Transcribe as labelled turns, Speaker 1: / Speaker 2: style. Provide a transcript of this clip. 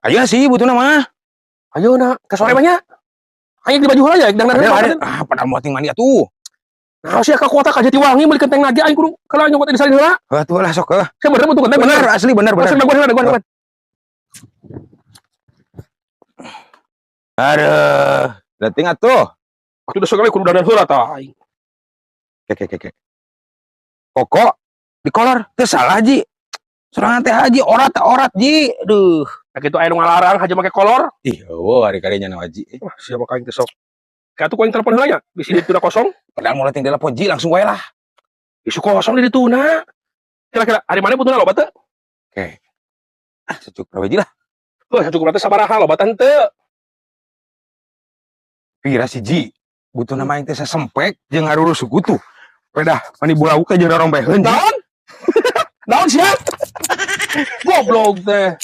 Speaker 1: Aya sih butuhna mah.
Speaker 2: Ayo na, ke sore banyak. Ayo di baju heula ya, dangdan
Speaker 1: Ada
Speaker 2: heula.
Speaker 1: ada. Ah, padahal mau ting mandi atuh.
Speaker 2: Nah, sia ka kota ka Jatiwangi meuli kenteng lagi aing kudu kalau nyokot di salin heula.
Speaker 1: Heuh tuh lah sok heuh.
Speaker 2: Saya bener butuh kenteng.
Speaker 1: Bener asli, bener bener.
Speaker 2: Bener. Daguan heula, daguan, daguan.
Speaker 1: Aduh, leuting atuh.
Speaker 2: Atuh udah sekali kudu dandan heula tah aing.
Speaker 1: Ke ke ke ke. Koko di kolor teu salah, Ji. Sorangan teh haji orat teh orat, Ji. Aduh.
Speaker 2: Nah kitu aya nu ngalarang haji make kolor.
Speaker 1: Ih, eueuh hari karinya na haji.
Speaker 2: Wah, siapa kain teh sok. Kayak tuh ku aing telepon heula nya. Di sini udah kosong.
Speaker 1: Padahal mau ting telepon, Ji, langsung wae lah.
Speaker 2: Isu kosong di ditu na. Kira-kira hari mana butuhna loba teu?
Speaker 1: Oke. Ah, secukup we, Ji lah.
Speaker 2: Wah, cukup berarti sabaraha loba teh henteu?
Speaker 1: Pira sih, Ji? Butuh nama yang teh sesempek jeung ngarurus suku tuh. Pedah, mani bulauk teh jeung rorombeheun, Ji.
Speaker 2: Naon? Naon sia? Goblok teh.